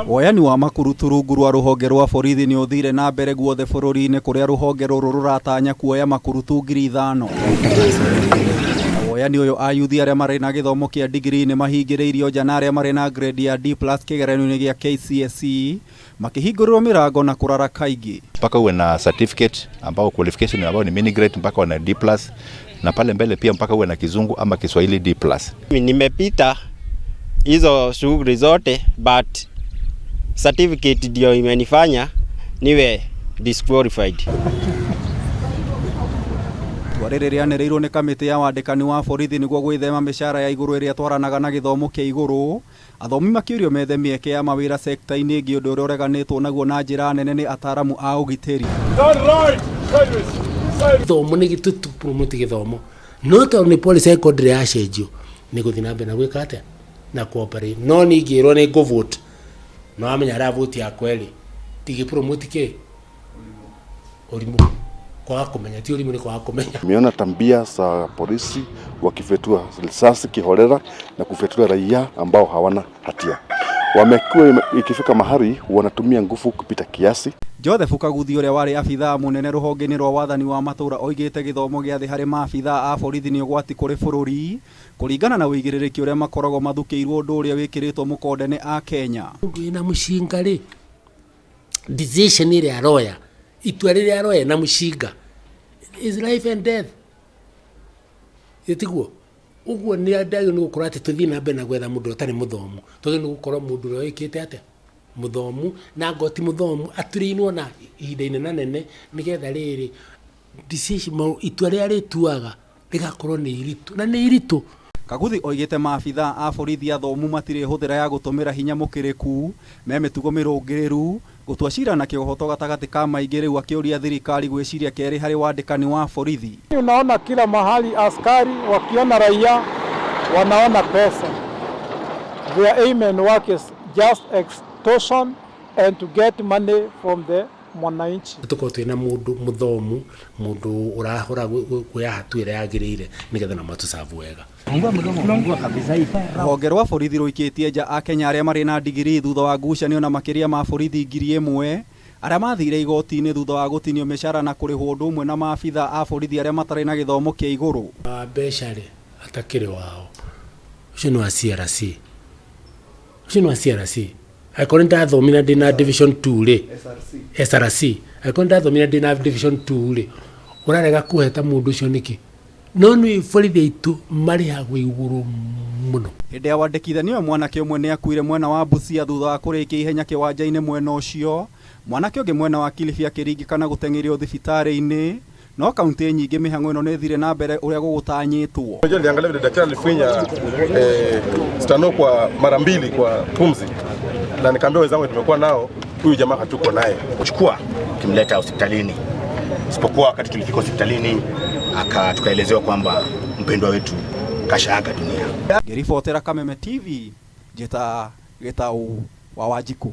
Woyani wa makurutu rungu rwa rũhonge rwa borithi nĩ ũthire na mbere guothe bũrũri-inĩ kũrĩa rũhonge rũrũ rũratanya kuoya makurutu 5,000. Woyani ũyũ ayuthi arĩa marĩ na gĩthomo kĩa degree nĩ mahingĩrĩirio nja na arĩa marĩ na grade ya D+ kĩgeranio-inĩ gĩa KCSE makĩhingũrĩrwo mĩrango na kũrara kaingĩ. Mpaka uwe na certificate ambao qualification ambao ni mini grade mpaka uwe na D+, na pale mbele pia mpaka uwe na Kizungu ama Kiswahili D+. Nimepita hizo shughuli zote but certificate ndio imenifanya niwe disqualified. Itua rĩrĩ rĩanĩrĩirwo nĩ kamĩtĩ ya wandĩkani wa borithi nĩguo gwĩthema mĩcara ya igũrũ ĩrĩa ĩtwaranaga na gĩthomo kĩa igũrũ. Athomi makĩũrio methe mĩeke ya mawĩra sekta-inĩ ĩngĩ ũndũ ũrĩa ũreganĩtwo naguo na njĩra nene nĩ ataramu a ũgitĩri. Gĩthomo nĩ gĩtũ promote gĩthomo no tondũ nĩ policy secondary yacenjio nĩ gũthiĩ na mbere na gwĩka atĩa na cooperate no ningĩrwo nĩ ngũ vote no amenya arĩa vote yakwa ĩrĩ tigĩ promote kĩ ũrimũ kwaga kũmenya ti ũrimũ nĩ kwaga kũmenya. Nimeona tabia za polisi wakifyatua risasi kiholela na kufyatua raia ambao hawana hatia. Wamekuwa ikifika mahali wanatumia nguvu kupita kiasi. Joseph Kaguthi ũrĩa warĩ abithaa mũnene rũhonge-inĩ rwa wathani wa matũũra oigĩte gĩthomo gĩa thĩ harĩ maabithaa a borithi nĩ ũgwati kũrĩ bũrũri kũringana na ũigĩrĩrĩki ũrĩa makoragwo mathukĩirwo ũndũ ũrĩa wĩkĩrĩtwo mũkonde nĩ Akenya. Mũndũ wĩna mũcinga rĩ decision ĩrĩa aroya itua rĩrĩa aroya na mũcinga is life and death ĩtiguo ũguo nĩ ndagĩrĩirwo nĩ gũkorwo atĩ tũthiĩ na mbere na gwetha mũndũ ũtarĩ mũthomu tũgĩrĩirwo nĩ gũkorwo mũndũ ũrĩa wĩkĩte atĩa mũthomu na ngoti mũthomu aturĩinwo na ihinda inenanene nĩgetha rĩrĩ decision itua rĩrĩa rĩtuaga rĩgakorwo nĩ iritũ na nĩ iritũ. Kaguthi oigĩte maabithaa a borithi athomu matirĩ hũthĩra ya gũtũmĩra hinya mũkĩrĩku me mĩtugo mĩrũngĩrĩru gũtua cira na kĩhoto gatagatĩ ka maingĩ rĩu akĩũria thirikari gwĩciria kerĩ harĩ wandĩkani wa borithi. Unaona kila mahali askari wakiona raia wanaona pesa. Their aim and work is just extortion and to get money from the mwananchi. Tũkorwo twĩna mũndũ mũthomu mũndũ ũrahũra kuoya hatua ĩrĩa yagĩrĩire nĩgetha na matũ serve wega. Rũhonge rwa borithi rũikĩtie nja Akenya arĩa marĩ na ndigirii thutha wa ngucanio na makĩria ma borithi 1,000 arĩa mathire igoti-inĩ thutha wa gũtinio mĩcara na kũrĩhwo ũndũ ũmwe na maabithaa a borithi arĩa matarĩ na gĩthomo kĩa igũrũ. Wa mbeca rĩ atakĩrĩ wao ũcio nĩ wa CRC ũcio nĩ wa CRC angĩkorwo nĩ ndathomire ndĩna division 2 rĩ SRC angĩkorwo nĩ ndathomire ndĩna division 2 rĩ ũrarega kũheta mũndũ ũcio nĩkĩ no nĩ borithi aitũ marĩhagwo igũrũ mũno. Hĩndĩ ya wandĩkithania ũyũ mwanake ũmwe nĩ akuire mwena wa Busia thutha wa kũrĩkia ihenya kĩwanja-inĩ mwena ũcio mwanake ũngĩ mwena wa Kilifi akĩringĩkana gũteng'erio thibitarĩ-inĩ no kaunti nyingĩ mĩhang'o ĩno nĩ ĩthire na mbere ũrĩa gũgũtanyĩtwo. Unajua niliangalia vile daktari alifinya stano kwa mara mbili kwa pumzi, na nikaambia wenzangu tumekuwa nao, huyu jamaa hatuko naye. Kuchukua kimleta hospitalini, isipokuwa wakati tulifika hospitalini tukaelezewa kwamba mpendwa wetu kashaaga dunia. Ngĩribotera Kameme TV njĩta Gĩtaũ wa Wanjikũ.